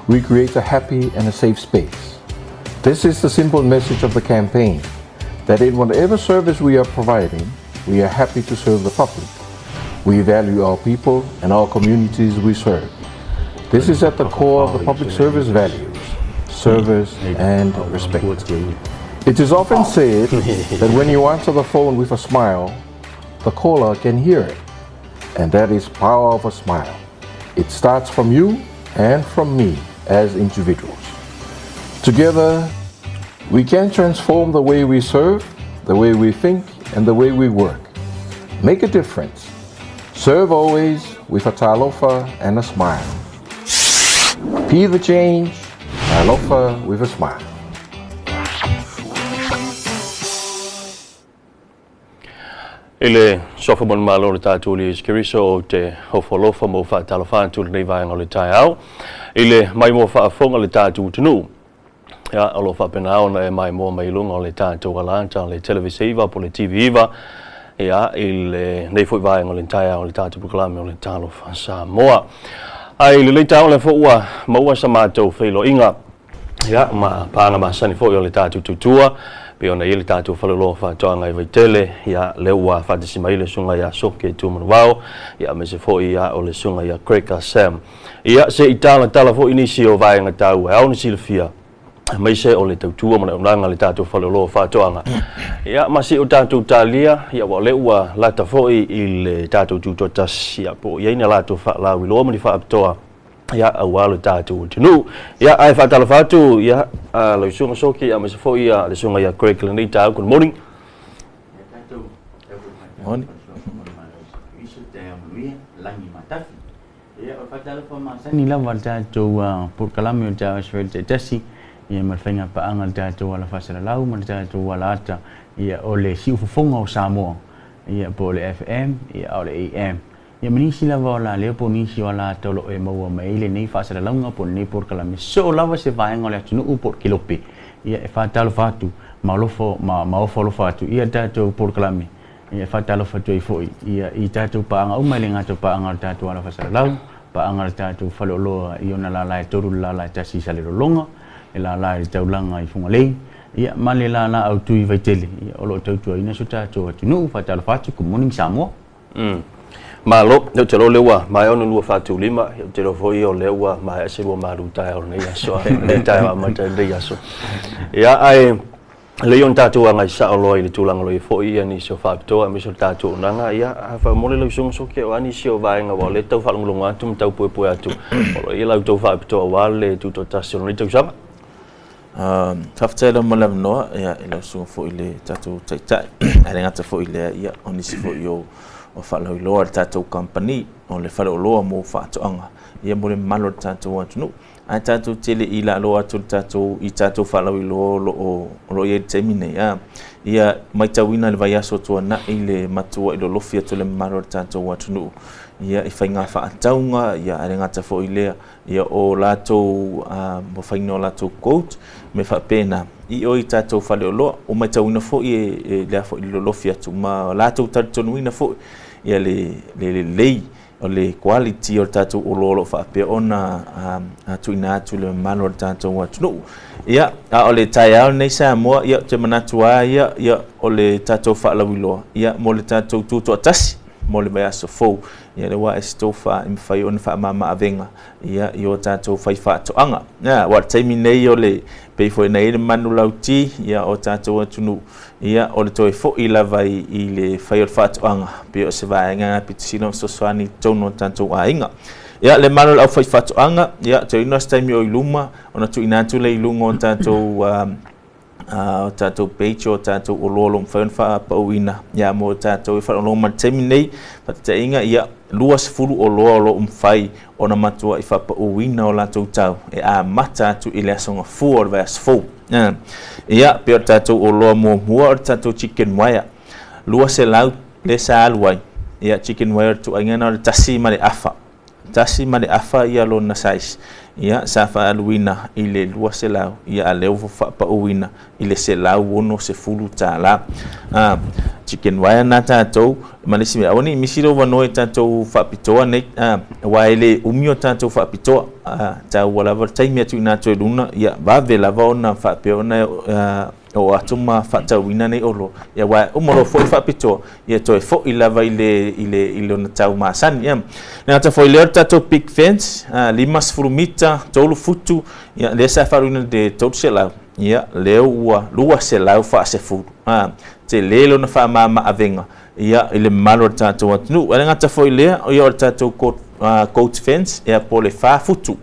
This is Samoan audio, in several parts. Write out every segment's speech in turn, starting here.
We create a happy and a safe space. This is the simple message of the campaign, that in whatever service we are providing, we are happy to serve the public. We value our people and our communities we serve. This is at the core of the public service values, service and respect. It is often said that when you answer the phone with a smile, the caller can hear it. And that is power of a smile. It starts from you and from me as individuals. Together, we can transform the way we serve, the way we think, and the way we work. Make a difference. Serve always with a talofa and a smile. Be the change, talofa with a smile. I le Suafa Manumalo o le tatou Alii Iesu Keriso, ou te ofo alofa ma ou faatalofa atu i lenei vaega o le taeao, i le maimoa faafofoga o le tatou atunuu. Ia, o lo o faapena ona e maimoa mai i luga o le tatou alata o le Televise 9 po o le TV9, ia, i lenei foi vaega o le taeao o le tatou polokalame o le Talofa Samoa. Ae i lenei taeao lea foi ua maua sa matou feiloaiga, ia, ma paaga masani foi o le tatou tautua, pei ona i ai le tatou faleoloa faatoaga i Vaitele, ia, lea ua faatasi mai le susuga ia Soke Tumanuvao, ia, aemaise foi ia, o le susuga ia Craig Sam. Ia, se i talatala foi nisi o vaega taua e ao ona silafia, aemaise o le tautua ma le auaunaga a le tatou faleoloa faatoaga. Ia, ma se i o tatou talia, ia, aua o lea ua lata foi i le tatou tutoatasi, ia, po o i ai ni a latou faalauiloa ma ni faapitoa, ia, aua lo tatou atunuu. Ia, ae faatalofa atu, ia, lau susuga Soki, ia, aemaise foi ia, le susuga ia Craig lenei taeao. Good morning. Morning. Masani lava le tatou polokalame o le taeao Aso Faraile taitasi, ia, ma le faiga paaga le tatou ala faasalalau ma le tatou ala ata, ia, o le siufofoga o Samoa, ia, po o le FM, ia, a o le AM. Ia ma nisi lava o la leo po o nisi o ala ata o lo o e maua mai ai lenei faasalalauga po o lenei polokalame soo lava se vaega o le atunuu po o le kelope. Ia e faatalofa atu ma alofa ma, ma ofo alofa atu ia le tatou polokalame. Ia e faatalofa atu ai foi ia i tatou paaga uma e le gata o paaga o le tatou ala faasalalau, paaga o le tatou faleoloa i ona lala e tolu, le lala e tasi i Salelologa, le lala i le taulaga i Fugalei, ia ma le lala autu i Vaitele, ia o lo o tautuaina so tatou atunuu. Faatalofa atu, good morning Samoa. Malo, ou te iloa o lea ua maea ona lua faatulima, ou te iloa foi o lea ua maea se lua malu taeao o lenei aso, lenei taeao amata i lenei aso. Ia, ae lelei ona tatou agai sao loa i le tulaga o lo o i ai foi ia nisi o faapitoa aemaise o le tatou auaunaga. Ia, faamolemole lau Susuga Soke, o a nisi o vaega aua o lea e tau faalogologo atu ma tau puepue atu, o lo o i ai la outou faapitoa aua le tutoatasi o lenei tausaga. Faafetai lava mo le avanoa, ia, i lau susuga foi i le tatou Taitai, ae le gata foi i lea, ia, o nisi foi o faalauiloa a le tatou kamupani, o le faleoloa mo faatoaga, ia, mo le mamalu o le tatou atunuu. Ae tatou te le i lalo atu i le tatou, i tatou faalauiloa o lo o, o lo o i ai i le taimi nei, a, ia, matauina i le vaiaso tuanai le matuai lolofi atu o le mamalu o le tatou atunuu, ia, i faiga faatauga, ia, ae le gata foi i lea, ia o latou mo faiga o latou coat me faapena i o i tatou faleoloa. Ua matauina foi e lea foi le lolofi atu ma latou talitonuina foi ia le lelei o le quality o le tatou oloa o lo o faapea ona tuuina atu i le mamalu o le tatou atunuu. Ia, a o le taeao lenei Samoa, ia, ou te manatu lava ia, ia, o le tatou faalauiloa, ia, mo le tatou tutoatasi mo le vaiaso fou. Ia, lea ua ae se tofa e mafai ona faamama avega, ia, i o tatou faifaatoaga. Ia, aua o le taimi nei o le, pei foi ona i ai le manulauti, ia, o tatou atunuu, ia, o le toe foi lava i, i le fai o le faatoaga, pei o se vaega e aupito sili ona fesoasoani i totonu o tatou aiga. Ia, le mamalu o le aufaifaatoaga, ia, toe ino se taimi o i luma, ona tuuina atu lea i luga o tatou, o tatou page o tatou oloa o lo o mafai ona faapauina, ia, mo tatou e faalogologo mai i le taimi nei. Faataitaiga, ia, 20 oloa o lo o mafai ona matuai faapauina o latou tau e amata atu i le aso Gafua o le vaiaso fou. Ia, pei o le tatou oloa muamua o le tatou chicken wire, 200 lea sa alu ai. Ia, chicken wire o le tuuaiga lena o le 1.5, 1.5 ia lona size. Ia sa fa'aaluina i le 200, ia a lea ua fa'apa'uina i le $160. Chicken wire na tatou ma le isi mea, aua ne i misi lou avanoa i tatou fa'apitoa nei, auā e lē umi o tatou fa'apitoa, taua lava le taimi atu ina atu e luna, ia vave lava ona fa'apea ona oo atu ma fa'atauina nei oloa, ia uae uma loa fo'i fa'apitoa, ia toe fo'i lava i le i le i lona tau masani. Ia le gata foi lea o le tatou big fence, 50 mita 3 futu, ia lea sa fa'aluina le 300, ia lea ua 200 fa'asefulu, telē lona fa'amāma'avega ia i le mamalu o le tatou atunuu. Ae le gata foi lea, ia o le tatou goat fence, ia po o le 4 futu,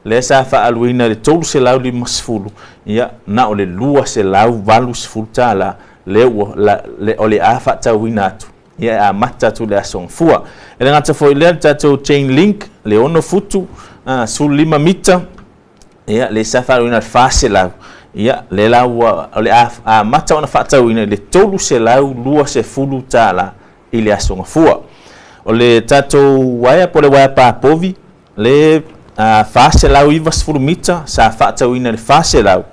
lea sa fa'aaluina i le 350, ia na o le $280 tālā lea ua o le a fa'atauina atu, ia e amata atu le aso gafua. E le gata foi lea, le tatou chain link le 6 futu 15 mita, ia le sa fa'aaluina i le 400, ia lea la ua o le a amata ona fa'atauina i le $320 tālā i le aso gafua. O le tatou uaea po o le uaea papovi le 490 mita sa fa'atauina i le 400,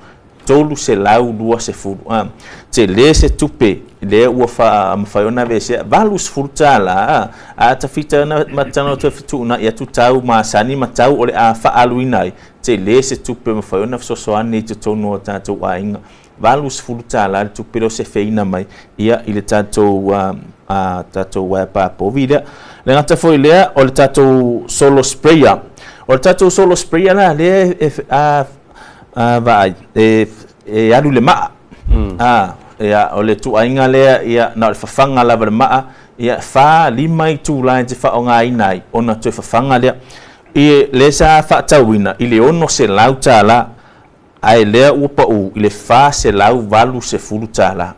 320. Telē se tupe lea ua fa'amafai ona aveesea $80 tālā, a tafita na matana toe fetu'una'i atu tau masani ma tau o le a fa'aaluina ai, telē se tupe mafai ona fesoasoani i totonu o tatou aiga. $80 tālā le tupe lea o sefeina mai ia i le tatou tatou uaea papovi lea. Le gata foi lea, o le tatou solo sprayer. O le tatou solo sprayer la lea e vaai e alu le ma'a, ia o le tu'aiga lea, ia na o le fafaga lava le ma'a, ia 4 5 itulā e te fa'aogāina ai ona toe fafaga lea. I lea sa fa'atauina i le $600 tālā, ae lea ua pa'ū i le $480 tālā.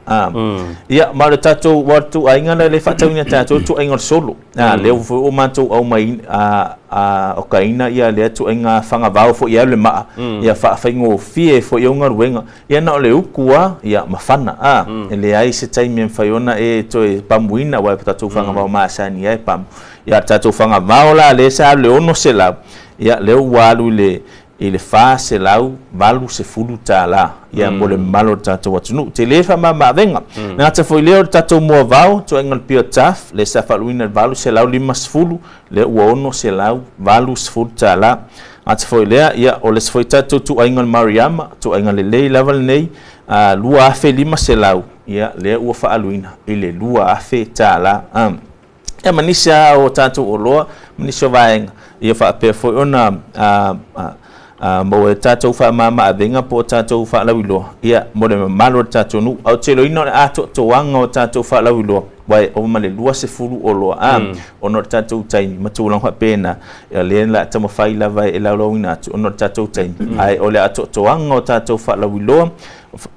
Ia ma o le tatou ua tu'aiga lea le fa'atauina tatou tu'aiga o le solo, lea ua foi ua matou aumai okaina ia lea tu'aiga fagavao fo'i alu le ma'a, ia fa'afaigofie foi au galuega, ia na o le uku a ia mafana, e leai se taimi e mafai ona e toe pamuina, uae tatou fagavao masani ai pamu. Ia tatou fagavao la lea sa alu le 600, ia lea ua alu i le $480 tālā, ia mo le mamalu o le tatou atunuu, telē fa'amāmāvega. Le gata foi lea, o le tatou moavao tuaiga le pure taf le sa fa'aluina le 850, lea ua $680 tālā. Gata foi lea, ia o le isi foi tatou tu'aiga le Mariama, tu'aiga lelei lava lenei, 2500, ia lea ua fa'aluina i le 2000 tālā. Ia ma nisi a o tatou oloa ma nisi o vaega ia fa'apea foi ona maua e tatou fa'amāmā'avega po o tatou fa'alauiloa, ia mo le mamalu o le tatou nu'u. Ae ou te iloaina o le atoatoaga o tatou fa'alauiloa ua e ova ma le 20 oloa, ona o le tatou taimi ma tulaga fa'apena, ia lea la taumafai lava e laulauina atu ona o le tatou taimi, ae o le atoatoaga o tatou fa'alauiloa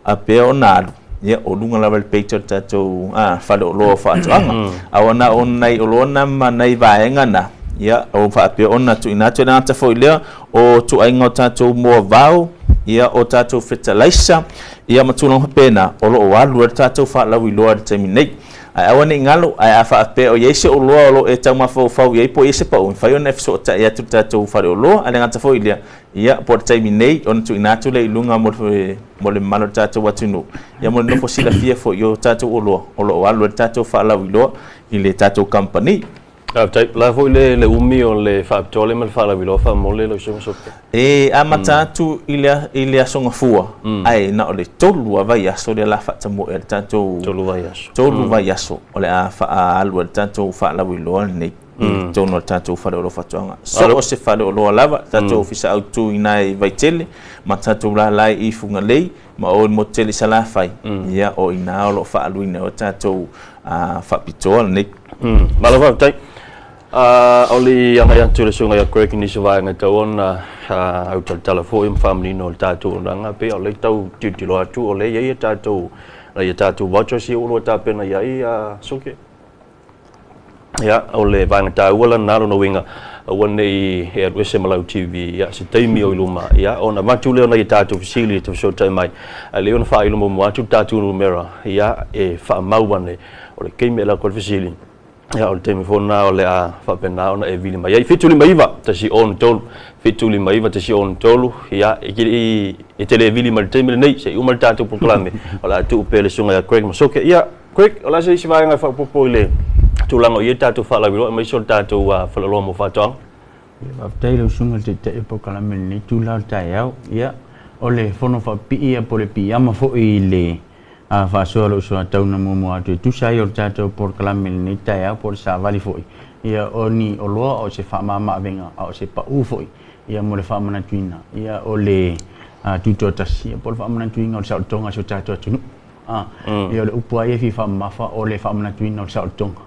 apea ona alu, ia o luga lava le page o le tatou faleoloa o fa'atoaga, a ua na o nai oloa na ma nai vaega na ia o fa'apea ona tu'uina atu. E le gata foi lea, o tu'aiga o tatou moavao, ia o tatou fetalaisa, ia ma tulaga fa'apena o lo'o alu ai le tatou fa'alauiloa i le taimi nei. Ae aua ne'i galo, ae a fa'apea o i ai se oloa o lo'o e taumafaufau i ai po o i ai se pa'u, mafai ona e feso'ota'i atu le tatou faleoloa. Ae le gata foi lea, ia po o le taimi nei ona tu'uina atu lea i luga mo le mamalu o le tatou atunuu, ia mo le nofo silafia foi o tatou oloa o lo'o alu ai le tatou fa'alauiloa i le tatou kamupani. Faafetai. La foi le umi o le fa'apitoa lea ma le fa'alauiloa fa'amole lau susuga Sope? E amata atu i le aso gafua, ae na o le 3 vaiaso lea la fa'atamu'e a le tatou 3 vaiaso. 3 vaiaso o le a fa'aalu ai le tatou fa'alauiloa lenei i totonu o le tatou faleoloa fa'atoaga. So o se faleoloa lava, tatou ofisa autū ina i Vaitele, ma tatou lalai i Fugalei, ma o i le motu tele i Salafai, ia o ina o lo'o fa'aaluina o tatou fa'apitoa lenei. Malo faafetai. O le agai atu le susuga ia Greg i nisi o vaega e tatau ona autalatala foi ma faamanino o le tatou auaunaga, pei o lea tau tilotilo atu o lea e i ai tatou nai a tatou vouchers ia ua lua tapena i ai Soke. Ia, o le vaega taua lena lona uiga, aua ne i e alu ese ma lau TV, ia se taimi o i luma, ia ona avatu lea o nai a tatou fesili e te fesootai mai, ae lelei ona faailo muamua atu le tatou numera, ia e faamau ane o le taimi e alu atu ai le fesili. Ia o le taimi foi lena o le a faapena ona e vili mai ai. 759 163 759 163 ia e te le e te le vili mai i le taimi lenei seia uma le tatou polokalame o le a tuu pea i le susuga ia Craig Masoke. Ia Craig, o le a se isi vaega e faaopoopo i le tulaga o i ai le tatou faalauiloa aemaise o le tatou faleoloa mo faatoaga? Ia, faafetai i lau susuga i le Taitai o polokalame i lenei itula o le taeao. Ia, o le fono faapipii ia po o le piiama foi i le faasoa o lou soatau na muamua atu e tusa ai o le tatou polokalame i lenei taeao po o le savali foi, ia, o ni oloa o se faamamaavega a o se pau foi ia mo le faamanatuina ia o le tutoatasi ia po o le faamanatuina o le saolotoga o si o tatou atunuu. Ia o le upu lava ia e fia faamamafa o le faamanatuina o le saolotoga.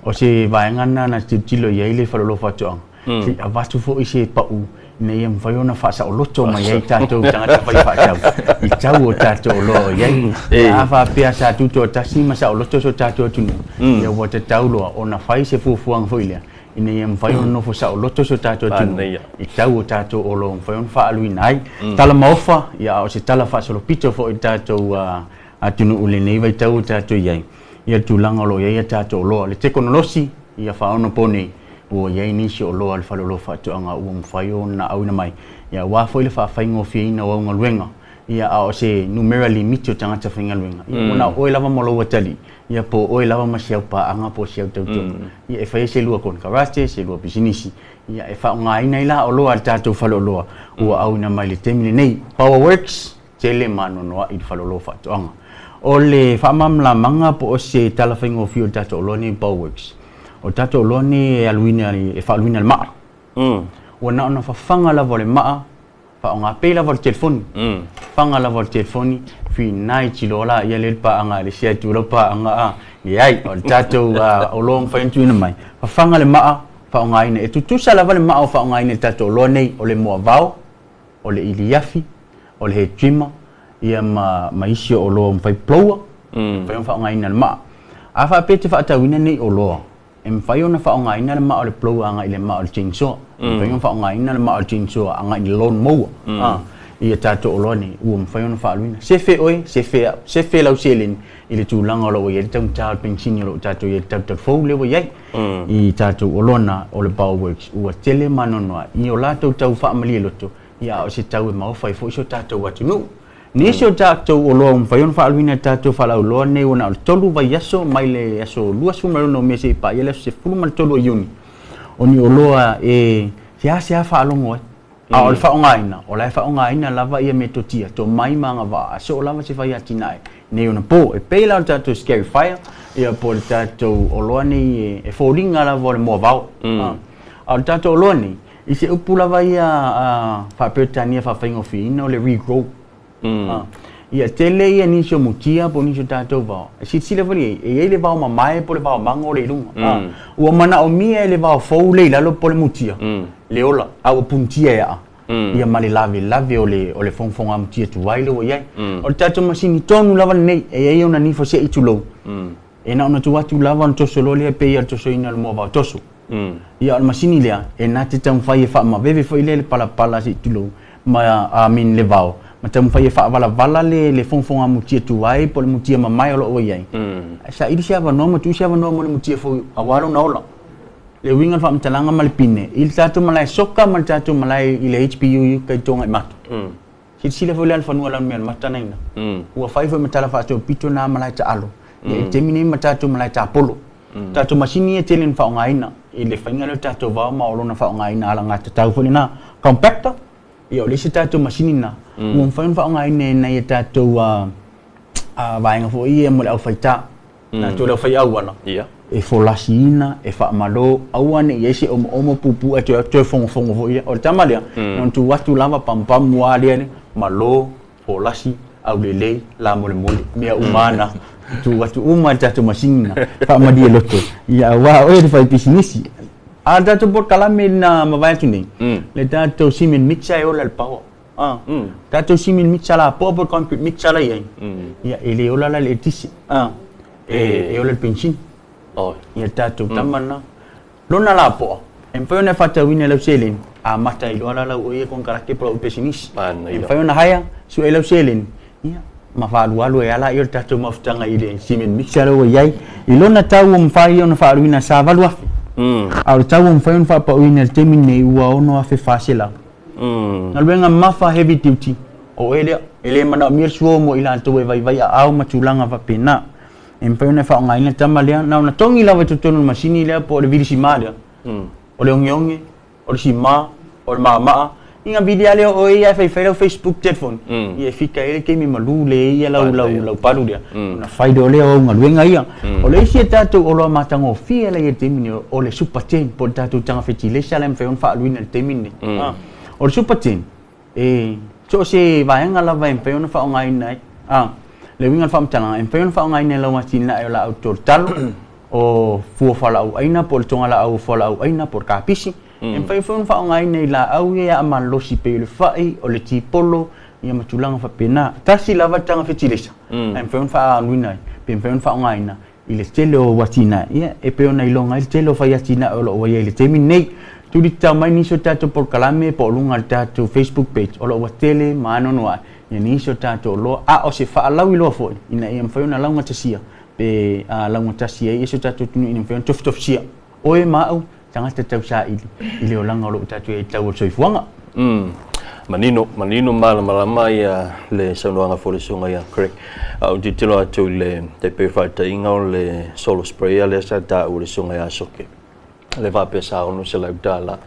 O se vaega lena na tilotilo i ai le Faleoloa Faatoaga, se i avatu foi se pau ina ia mafai ona faasaoloto mai ai tatou tagata faifaatau i tau o tatou oloa o i ai. A faapea sa tutoatasi ma saoloto so tatou atunuu, ia ua tatau loa ona fai se fuafuaga foi lea ina ia mafai ona nofo saoloto so tatou atunuu i tau o tatou oloa ua mafai ona faaaluina ai. Tala maofa, ia a o se tala faasolopito foi i le tatou atunuu i lenei vaitau ua tatou i ai, ia le tulaga o lo o i ai a tatou oloa. Le tekonolosi, ia faaonopo nei, ua i ai nisi oloa a le Faleoloa Faatoaga ua mafai ona auina mai, ia aua foi le faafaigofieina o au galuega, ia a o se numera limiti o tagata faigaluega, ia ua na o oe lava ma lou atalii, ia po o oe lava ma si au paaga po o si au tautoga, ia e fai ai se lua konekarate, se lua pisinisi, ia e faaaogaina ai la oloa a le tatou faleoloa ua auina mai i le taimi lenei. Power Works, tele ma anoanoai i le Faleoloa Faatoaga. O le faamalamalamaga po o se tala faigofie o le tatou oloa lenei Power Works, o le tatou oloa lenei e aluina e faaaluina le maa. Ua na ona fafaga lava o le maa, faaaoga pei lava o le telefoni. Fafaga lava o le telefoni, finai tilo la ia le paaga a le isi atu lau paaga a. Leai, o le tatou oloa ua mafai ona tuuina mai, fafaga le maa, faaaogaina. E tutusa lava le maa o faaaogaina i le tatou oloa nei, o le moavao, o le iliafi, o le head trimmer, ia ma, ma isi o oloa ua mafai blower, mafai ona faaaogaina le maa. A faapea e te faatauina nei oloa, e mafai ona faaaogaina le maa o le blower agai i le maa o le chainsaw, e mafai ona faaaogaina le maa o le chainsaw agai i le lawn mower. Ia tatou oloa nei ua mafai ona faaaluina. Sefe oe, sefe au, sefe lau seleni i le tulaga o lo o i ai le taugata o le penisini o lo o tatou i ai i le tautau fou lea ua i ai i tatou oloa na o le Power Works ua tele ma anoanoai i o latou tau faamalie loto, ia a o se tau e maofa ai foi so tatou atunuu. Nisi o tatou oloa ua mafai ona faaaluina e tatou faalauiloa nei ua na o le 3 vaiaso mai le aso 26 o Me seia paia le aso 13 o Iuni. O ni oloa e seasea faalogo ai. A o le faaaogaina, o la e faaaogaina lava ia metotia, tomai ma agavaa, a soo lava se fai atinae nei ona po. E pei la o le tatou scarifier, ia po o le tatou oloa nei e foliga lava o le moavao. A o le tatou oloa nei, i se upu lava ia faa-Peretania faafaigofieina o le regrow. Ia tele ia nisi o mutia po o nisi o tatou vao. E silasila foi i ai, e i ai le vao mamae po o le vao mago le i luga. Ua manaomia e le vao fou le i lalo po o le mutia, le ola, a ua punitia e aa. Ia ma le lavelave o le, o le fogafoga mutia tuai lea ua i ai. O le tatou masini tonu lava lenei, e i ai ona nifo se'i tulou. E na ona tuu atu lava ona toso loa lea pei o le tosoina o le moavao toso. Ia o le masini lea, e na te taumafai e faamaveve foi lea le palapala se'i tulou ma I mean le vao, ma taumafai e faavalavala le le fogafoga mutia tuai po o le mutia mamae o lo o ua i ai. Ae saili se avanoa ma tuu se avanoa mo le mutia fou aua lona ola. Le uiga o le faamatalaga ma le pine, i le tatou malae soka ma le tatou malae i le HPU i uka i Togaimatu. Silasila foi la i le fanua Lanumealumata na ina. Ua fai foi ma tala faasolopito na malae taalo. Ia i le taimi nei ma tatou malae tapolo. Tatou masini ia e tele ina faaaogaina i le faiga lea o le tatou vao ma o lona faaaogaina alagatatau foi lena. Compactor, ia o le isi tatou masini lena ua mafai ona faaaogaina e nai a tatou vaega foi ia mo le aufaita, latou le aufai auala, e folasiina, e faamalo, aua ne i i ai se omoomo puupuu ae toe toe fogofogo foi lea. O le tama lea, na ona tuu atu lava pamupamu lava lea, malo, folasi, aulelei, lamolemole, mea uma lava na tuu atu uma i le tatou masini na faamalie loto, ia aua oe le faipisinisi. A o le tatou polokalame na mavae atu nei, le tatou cement mixer e ola i le power. Tatou cement mixer lapoa po o le concrete mixer la e i ai, ia e le ola la i le eletise, e ola i le penisini. Ia le tatou tama lena. Lona lapoa, e mafai ona e faatauina i lau seleni, amata ai loa la lau oe konekarate po o lau pisinisi. E mafai ona hire, sue lau seleni, ia Ma faalualu e ala i o le tatou mafutaga i le cement mixer lea ua i ai. I lona tau ua mafai ona faaluina sa 8,000. A o le tau ua mafai ona faapauina i le taimi lenei ua 6,400. Galuega mafa heavy duty o e lea e le manaomia le suo mo i latou e vaivai aao ma tulaga faapena. E mafai ona faaaogaina tama lea na ona togi lava i totonu o le masini lea po o le vilisima lea. O le ogeoge, o le sima, o le mamaa, ina vili lea o ia e faifai lau Facebook telephone. Ia e fika ai le taimi malu le ia lau lau lau palu lea. Ona fai lea o lea o galuega ia. O le isi e tatou oloa matagofie la ia i le taimi nei o le Super 10 po o le tatou taga fetilesa lea e mafai ona faaluina i le taimi lenei. O le Super 10 e so o se vaega lava e mafai ona faaaogaina ai. Le uiga o le faamatalaga e mafai ona faaaogaina e lau atinae o laau tolotalo, o fua fualaau aina po o le togalaau o fualaau aina po o le kapisi. E mafai foi ona faaaogaina i laau ia e aamalosi pei o le fai, o le tipolo, ia ma tulaga faapena. Tasi lava le taga fetilesa, ae mafai ona faaaluina ai, pe mafai ona faaaogaina i le tele o atinae. Ia, e pei ona iloga ai le tele o fai atinae o lo o ua i ai i le taimi lenei. Tulitao mai nisi o tatou polokalame po o luga o le tatou Facebook page o lo o ua tele ma anoanoai ia nisi o tatou oloa, a o se faalauiloa foi ina ia mafai ona laugatasia pe laugatasi ai se tatou atunuu ina mafai ona tofitofisia oe ma au tagata tausaili i le olaga o lo o tatou i ai i le tau o le soifuaga. Manino, manino malamalama ia le saunoaga foi le susuga ia Craig. A ou tilotilo atu i le tai pei o faataitaiga o le solar sprayer lea sa taua e le susuga ia Soke. Le faapea sa $600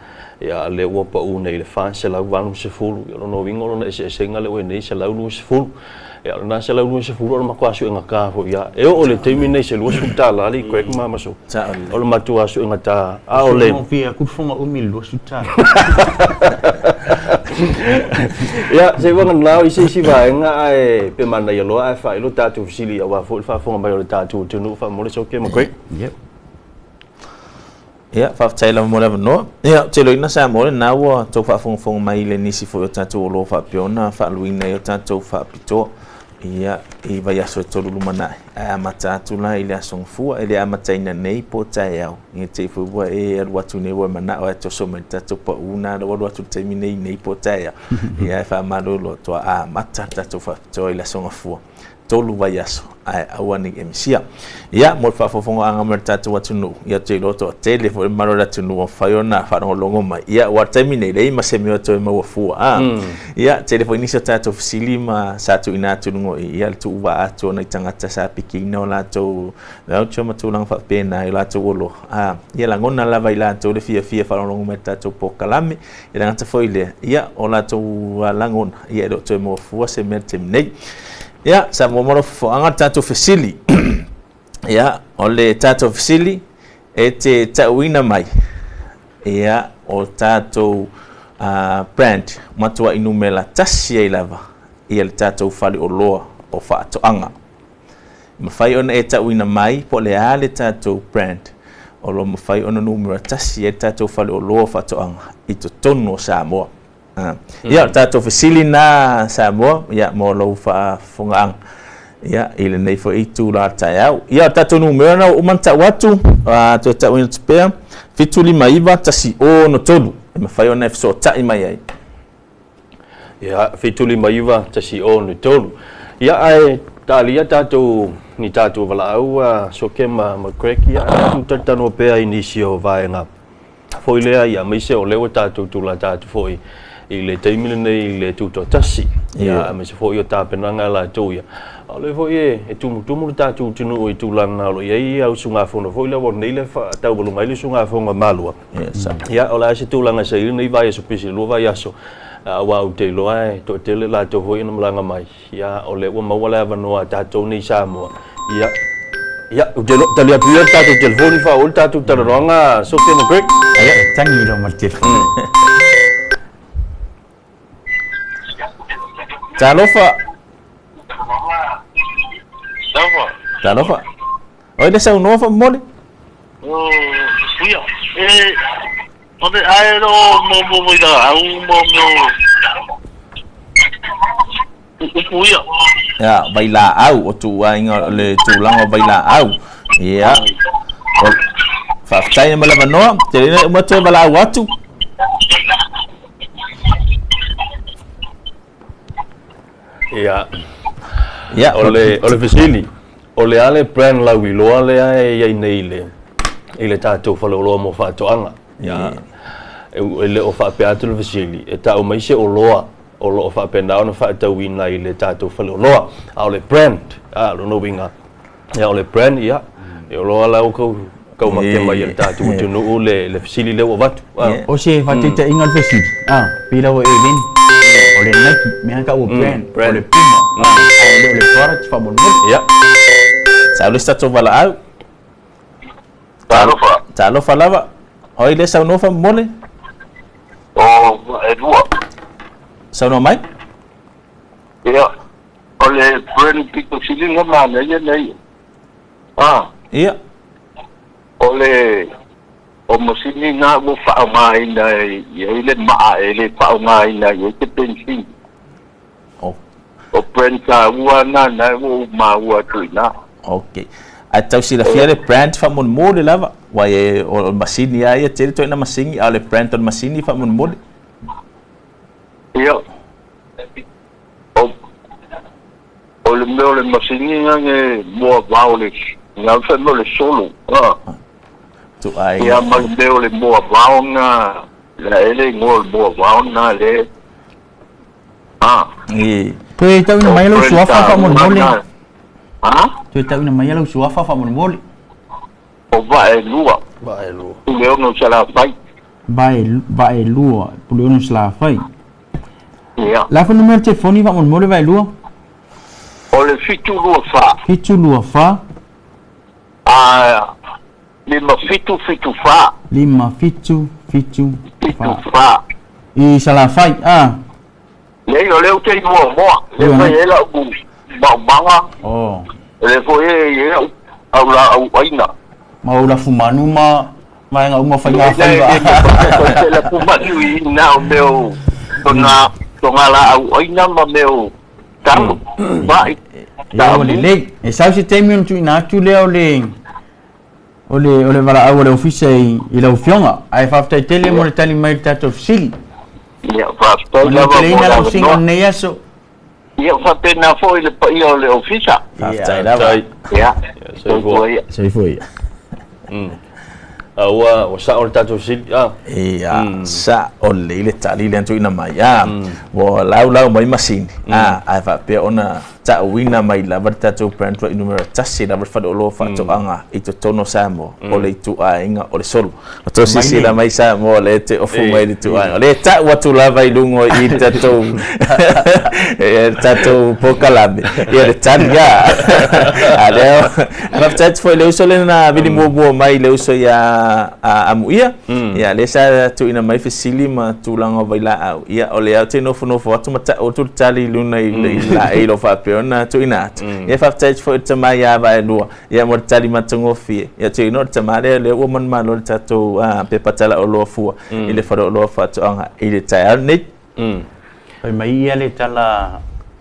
ia lea ua pau nei i le $480. Ia o lona uiga o lona eseesega lea ua i ai nei $120. Ia o lena $120 o le matua suegata foi ia. E oo i le taimi nei se $20 alii Craig ma Maso. O le matua suegata a o le Fia atu le fofoga umi i le $20. Ia se i vagana i se isi vaega ae pe manaia loa ae faailo tatou fesili aua foi le faafofoga mai o le tatou atunuu faamolemole Soke ma Craig. Yep. Ia, faafetai lava mo le avanoa. Ia, ou te iloaina Samoa lena ua tou faafogafoga mai i le nisi foi o tatou oloa faapea ona faaluina ai o tatou faapitoa. Ia, i vaiaso e tolu lumanai, ae amata atu la i le Aso Gafua, e le amataina nei po o taeao. Ia te i foi ua e alu atu nei ua e manao ae toso mai le tatou pau na ua alu atu i le taimi nei nei po o taeao. Ia, e faamalolo atu, amata le tatou faapitoa i le Aso Gafua. Tolu vaiaso ae aua ne i e misia. Ia, mo le faafofogaaga mai o le tatou atunuu, ia ou te iloa toatele foi le mamalu o le atunuu ua mafai ona faalogologo mai. Ia, aua o le taimi nei, leai ma se mea o toe maua fua. A, ia, tele foi nisi o tatou fesili ma sa tuuina atu i luga o i, ia, le tuuvaa atu o nai tagata sa pikiina o latou voucher ma tulaga faapena i o latou oloa. A, ia, lagona lava i latou le fiafia e faalogologo mai i le tatou polokalame. E le gata foi i lea, ia, o latou lagona, ia, e le o toe maua fua se mea i le taimi nei. Ia, sa muamua lau fofoaga le tatou fesili. Ia, o le tatou fesili e te tauina mai, ia, o tatou brand matuai numera tasi ai lava ia le tatou faleoloa o faatoaga. E mafai ona e tauina mai po o le a le tatou brand o lo o mafai ona numera tasi ai le tatou faleoloa o faatoaga i totonu o Samoa. Ia, o le tatou fesili lena Samoa, ia, mo lou faafofogaaga, ia, i lenei foi itula o le taeao. Ia, o le tatou numera lena ua uma ona tau atu, toe tauina atu pea, 759 1063, e mafai ona e fesootai mai ai. Ia, 759 1063. Ia, ae talia tatou ni tatou valaau a Soke ma Craig, ia, ae tatou talatalanoa pea i nisi o vaega foi lea, ia, aemaise o lea ua tatou tulata atu foi i le taimi lenei i le tutoatasi, ia, aemaise foi o tapenaga a latou ia. A o lea foi e tumutumu le tatou atunuu i tulaga o lo o i ai ia usugafono foi lea ua nei le faatauvaluga ai le usugafono a Malua. Ia, o le a se tulaga sa i ai lenei vaiaso pisi lua vaiaso, aua ou te iloa e toatele latou foi na malaga mai. Ia, o lea ua maua le avanoa a tatou nei Samoa. Ia, ia, ou te iloa, tali atu ia le tatou telefoni faaauau le tatou talanoaga Sophia ma Greg. Ia, tagi loa ma le telefoni. Talofa. Talofa. Oi le saunoa faamomoli. O, ia, e, o le ae lo mo mo mo ila au mo mo upu ia. Ia, vailaau, o tuuaiga o le tulaga o vailaau. Ia, o, faafetai ma le avanoa, tele ina uma toe valaau atu. Ia. Ia. O le fesili, o le a le brand lauiloa lea e iai nei i le tatou faleoloa mo faatoaga? Ia, e le o faapea atu le fesili e tau mai se oloa o lo o faapena ona faatauina i le tatou faleoloa, a o le brand a lona uiga, ia, o le brand, ia, e oloa la ua kau make mai e le tatou atunuu le fesili lea ua avatu. O se faataitaiga le fesili pei lava e leni o le Nike mea ka ua brand, o le Puma, ae le o le product faamolemole. Ia. Sa le tatou valaau. Talofa. Talofa lava. Oi le saunoa faamomole. O Vaelua. Saunoa mai. Ia, o le brand pito sili na manaia nei. Ah, o le o masini na ua faaaogaina i ai le maa e le faaaogaina i ai te pensini. Oh. O brand taua na na ua ou maua atu i ina. Okay. Ae tau silafia le brand faamolemole lava. Ua e o masini a ia tele toina masini a o le brand o le masini faamolemole. Ia, o le mea o le masini na ne moa vao le na fai mo le solo. Ah. Tu ai. Ia ma le mea o le moa vao na la ele ngo le moa vao na le. Ah. E Toe tauina mai lau suafa faamolemole. Ah? Toe tauina mai lau suafa faamolemole. O Vaelua. Vaelua. Puleono Salafai. Vaelua, Puleono Salafai. Ia. La fa numero telefoni faamolemole, Vaelua? O le 724. 724. Ah, 5774. 577 74. I Salafai ah. Nei, o le ou te i mua moa. Le fai e lau maumaga. Oh. Le foi e i au au la au aina. Ma o lafu manu ma vaega uma faiga faiva. Te la pumanu i na o meo tona tonga la au aina ma meo talo. Vai. Ia, ua lelei. E sau se taimi ona tuuina atu lea o le valaau o le ofisa i lau afioga. Ae faafetai tele mo le tali mai i le tatou fesili. Ia, faafetai Manuia lava teleina mo lau le suiga avanoa. lenei aso. Ia, faapena foi le paia o le ofisa. Faafetai lava. Ia. Soifua. Ia. Soifua ia. A ua sao le tatou fesili ah. Ia, sa o le le tali le tuuina mai. A ua laulau mai masini. A ae faapea ona ta'uina mai lava le tatou brand ua numera tasi lava le faleoloa faatoaga i totonu o Samoa o le ituaiga o le solo. O tou silasila mai Samoa le te ofu mai le ituaiga. O le ta'u atu lava i luga i tatou e tatou polokalame. Ia le tali a. A lea faafetai atu foi i le uso lena na vili muamua mai le uso ia Amuia. Ia lea sa tuuina mai fesili ma tulaga o vailaau. Ia o lea ou te nofonofo atu ma ta'u atu le tali i luna i le laei lo faapea ona tuuina atu. Ia faafetai atu foi i le tama ia Vaelua. Ia mo le tali matagofie. Ia tuuina o le tama lea lea ua manumalo le tatou pepa talaoloa fua i le faleoloa faatoaga i le taeao lenei. Fai mai ia le tala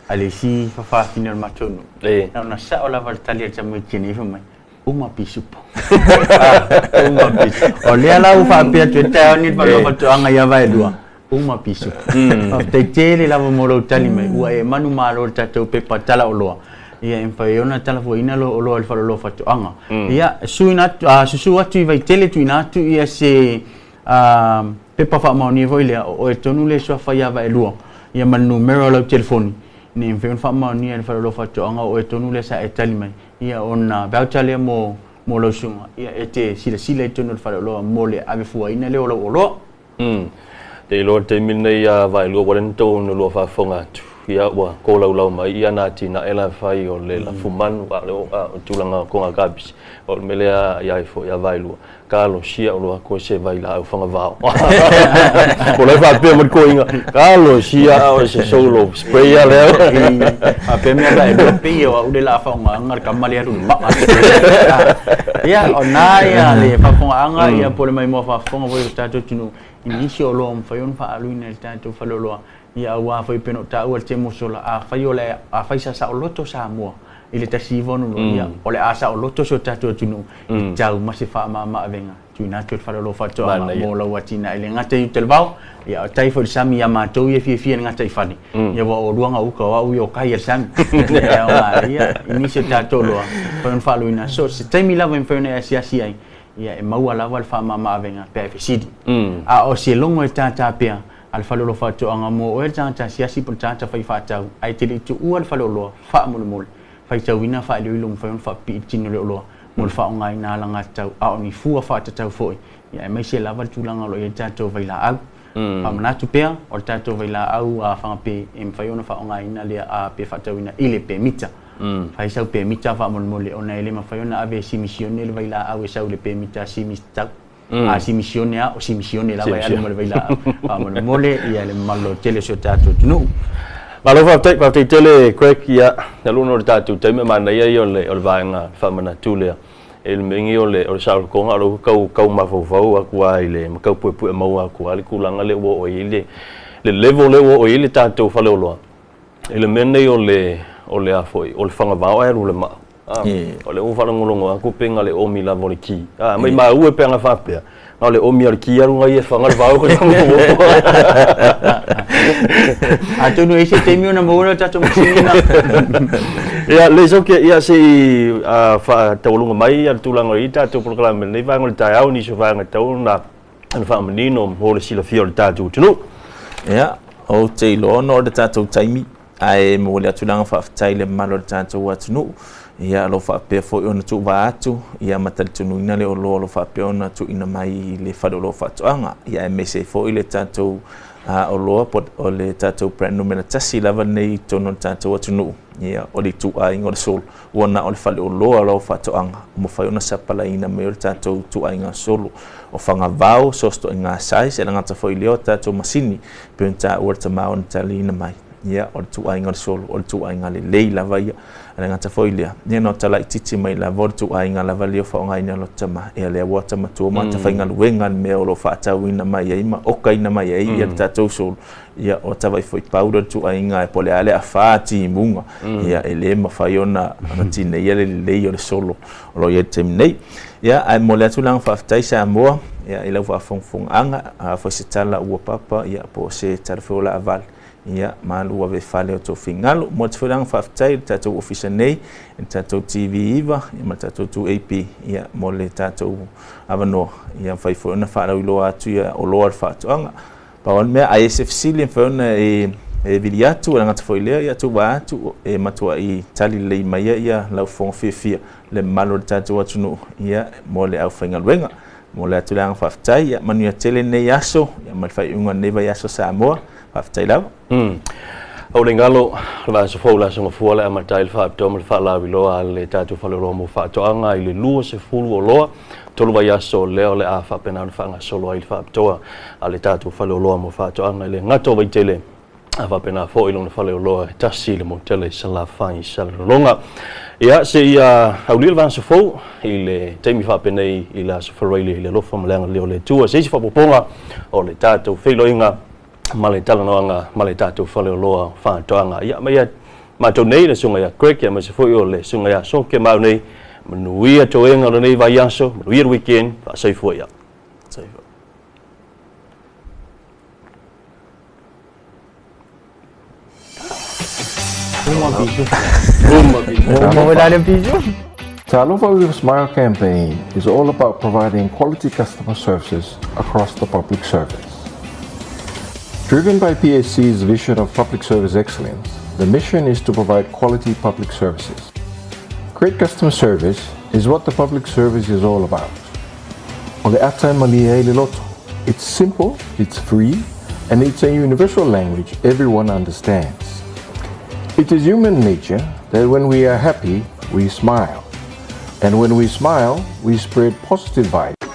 a le isi fafafine o le matou nuu. E. Na ona sao lava le tali a le tamaiti nei fai mai, uma pisupo. Uma pisupo. O lea la ua faapea atu e taeao ni le faleoloa faatoaga ia Vaelua. Uma pisupo. Faafetai tele lava mo lou tali mai. Ua e manumalo le tatou pepa talaoloa. Ia e mafai ona talafuaina lo oloa i le faleoloa faatoaga. Ia suina atu, susu atu i Vaitele tuuina atu ia se pepa faamaonia foi lea o oe tonu le suafa ia Vaelua. Ia ma le numera o lau telefoni. Ne mafai ona faamaonia e le faleoloa faatoaga o oe tonu lea sa e tali mai. Ia ona voucher lea mo lau susuga. Ia e te silasila i totonu o le faleoloa mo le avefuaina lea o lau oloa. Te iloa le taimi lenei a Vaelua ua lena tou na lua faafofoga atu. Ia ua kolaulau mai ia na atinae la fai o le lafumanu a le o a o tulaga o konga kapisi. O le mea lea ia ai foi ia Vaelua. Kalosia o loa ko se vai la au whanga vao. Ko lai whapea ma ko inga. Kalosia o se solo sprayer lea. A pe mea Vaelua pei o au le la faaaogaga le kama lea alu i le maa. Ia o na ia le faafogaaga ia po o le maimoa faafofoga foi o le tatou atunuu i nisi o oloa mafai ona faaaluina i le tatou faleoloa. Ia auā foi pei ona ou taua le temo sola afai o le afai sa saoloto Samoa. I le 1962 ia o le a saoloto si o tatou atunuu e tau ma se faamamaavega tuuina atu e le faleoloa faatoaga mo lau atinae le gata i uta i le vao ia o tai foi le sami ia matou ia fiafia i le gataifale ia ua o luaga uka o au ia o kai a le sami e aoga ia i nisi o tatou loa mafai ona faaluina so se taimi lava e mafai ona e asiasi ai ia e maua lava le faamamaavega pe a e fesili a o se logo e tātā pea a le faleoloa faatoaga mo oe le tagata asiasi po o le tagata fai faatau ae te le i tuua le faleoloa faamolemole faitauina faailoilo mafai ona faapipii i le tino o le oloa mo le faaaogaina alagatatau a o ni fua faatatau foi ia aemaise lava le tulaga o lo o i ai le tatou vailaau. Faamanatu pea o le tatou vailaau fagape e mafai ona faaaogaina lea pe faatauina i le pemita. Fai sau pemita faamolemole ona e le mafai ona ave e simisione le vailaau e sau i le pemita simisitau. A simisione lava o simisione lava e alu ma le vailaau. Faamolemole ia le mamalu lautele o si o tatou atunuu. Malo faafetai, faafetai tele Craig, ia, talu ona o le tatou taimi e manaia ia o le vaega faamanatu lea. E le mea o le saolotoga o lou tau tau mafaufau atu lava i le ma tau puepue maua atu lava le tulaga lea ua oo i ai le level lea ua oo i ai le tatou faleoloa i le mea lenei o le o le a foi o le fagavao ae alu i le maa. O lea ua faalogologo atu pe na o le omi lava o le ki. Maimau e pe ana faapea, na o le omi o le ki alu nai e faga le vao ko Atonu e ai se taimi ona maua lea o le tatou masini lena. Ia, le soke, ia se i faataualuga mai le tulaga o i ai tatou polokalame i lenei vaega o le taeao, nisi o vaega e tatau ona faamanino mo le silafia o le tatou atunuu. Ia, ou te iloa ona o le tatou taimi, ae momoli atu le agaga faafetai i le mamalu o le tatou atunuu, ia o lo o faapea foi ona tuuvaa atu, ia ma talitonuina le oloa o lo o faapea ona tuuina mai i le faleoloa faatoaga, ia aemaise ai foi le tatou oloa po o le tatou brand numera tasi lava lenei i totonu o le tatou atunuu, ia o le ituaiga o le solo, ua na o le faleoloa o faatoaga ua mafai ona sapalaiina mai o le tatou ituaiga solo. O fagavao, so o se ituaiga size, e le gata foi i lea o tatou masini, pei ona taua le tama ona taliina mai. Ia, o le ituaiga o le solo, o le ituaiga lelei lava ia. E le gata foi i lea, ia na o talaitiiti mai lava o le ituaiga lava lea o faaaogaina e lota tama. Ia lea ua ata matua ma ata faigaluega le mea o lo o faatauina mai ai ma okaina mai ai ia le tatou solo. Ia, o ata foi powder le ituaiga e po o le a le afa timuga. Ia, e le mafai ona tineia le lelei o le solo o lo o i ai i le taimi nei. Ia, ae momoli atu le agaga faafetai Samoa, ia, i lau faafogafogaaga, a foi se tala ua papa, ia, po o se tala foi o laavale. Ia, malu ave fale o tou finagalo. Momoli atu foi le agaga faafetai i le tatou ofisa nei, i le tatou TV 9, ia ma le tatou 2AP, ia, mo le tatou avanoa, ia mafai foi ona faalauiloa atu ia oloa o le faatoaga. Pau lava le mea, ai e se fesili e mafai ona e vili atu, e le gata foi i lea, ia tuuvaa atu, e matuai tali lelei mai ai ia lau fofoga fiafia, le mamalu o le tatou atunuu, ia, mo le aufaigaluega. Momoli atu le agaga faafetai, ia manuia tele lenei aso, ia ma le faaiuga o lenei vaiaso Samoa. Faafetai lava. Au le galo, le vaiaso fou le Aso Gafua le amata ai le faapitoa ma le faalauiloa a le tatou faleoloa mo faatoaga i le 20 o loa, tolu vaiaso lea o le a faapena ona faagasolo ai le faapitoa a le tatou faleoloa mo faatoaga i le gata o Vaitele a faapena foi lona faleoloa e tasi i le motele i Salafai i Salelologa. Ia, se i aulia le vaiaso fou i le taimi faapenei i le Aso Faraile i le alofa ma le agalelei o le Atua. Se isi faaopoopoga o le tatou feiloaiga ma le talanoaga ma le tatou faleoloa faatoaga. Ia, mai ia matou nei, le susuga ia Craig, aemaise foi o le susuga ia Soke Mau nei, manuia toega o lenei vaiaso, manuia le weekend, faasoifua ia. Soifua. Uma bisu. Uma bisu. Uma bisu. Talofa with a Smile campaign is all about providing quality customer services across the public service. Driven by PSC's vision of public service excellence, the mission is to provide quality public services. Great customer service is what the public service is all about. O le ata e malie ai le loto. It's simple, it's free, and it's a universal language everyone understands. It is human nature that when we are happy, we smile. And when we smile, we spread positive vibes.